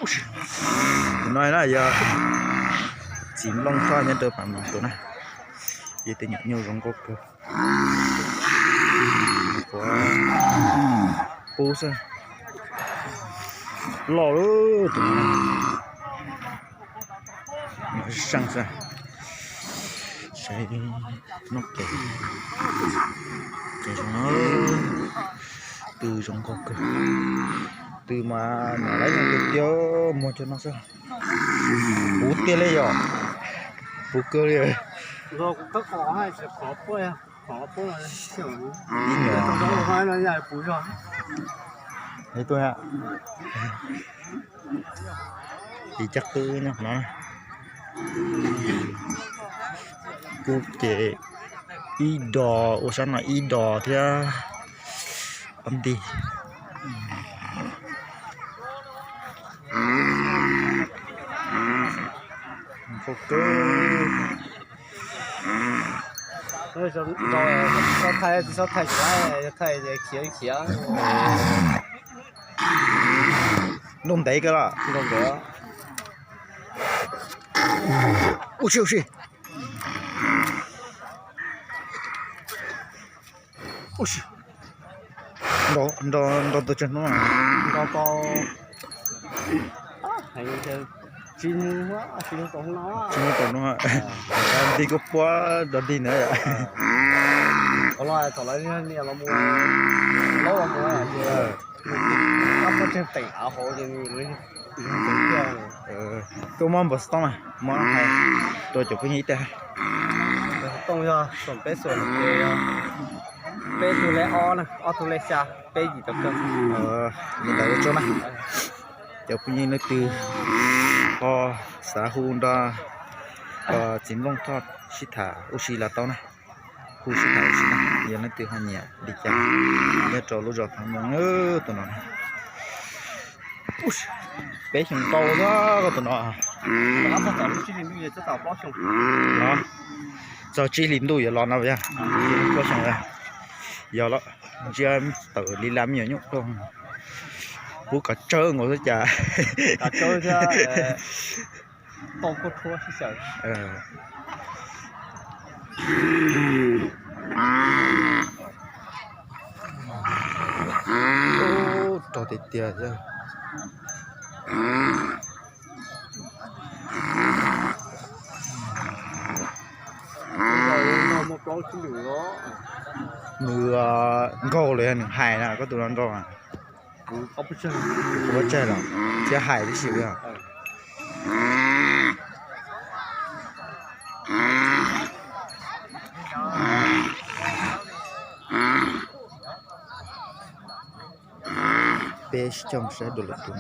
Tus no na yog txiv nplooj thoj nyob rau Pam Mas tus na, yog tus nyuam nyuj zoo nkauj kawg. Qub xwb, loj lawm tus no. Seej xwb, saib noj qes, qes zoo, tw zoo nkauj kawg. Tw mas nyuam lawv zoo tiag tiag, muag cov no xwb. Puv tiag li yom, puv kawg li. Ib nyuam, ib tug, ib caj qwb nyob qhov no. Kuj ces ib dos, ua sab no ib dos thiab ob nti. Nkauj kawg. Txhob thaij, txhob thaij, thaij khiav khiav. Nroo ntev kawg los. Nroo ntev. Ua si, ua si. Ua si. Nroo, nroo tau tsawg hnub? Nroo tau tsib hnub, tsib hnub tau hnub no. Tsib hnub tau hnub, nti kuj puab dog dig na yom. Thaum lawv niam los mus, laub los mus, kab puab tseg teem av hauv ces nws zoo tiag. Koj muab npawg xov tooj na, muab hais rau cov phooj ywg ib teg. Npawg xov tooj yog xoom peb xoom, peb tug lej ob na, ob tug lej xya, peb yim tau kawg. Li ntawd ua tsaug na. Cov phooj ywg leej twg ho xav hu nrog txiv nplooj thoj sib tham ua si los tau na. Hu sib tham ua si na, yog leej twg ho nyiam li cas nyob rau lub zos Phav Moos tus no. Peb xyoo tau xwb tus no. Txog tsib hlis ntuj yuav los no yog plaub xyoo. Yog los ntsia tawm li lab me nyuam nyuj tuaj, pub kom tsawb nkaus xwb cas. Rog tiag tiag. Nws nkaug los yog nws hais na, koj tus no nrog. Ua tsawg los thiab hais tib si. Peb sib coj mus saib dua lwm tus.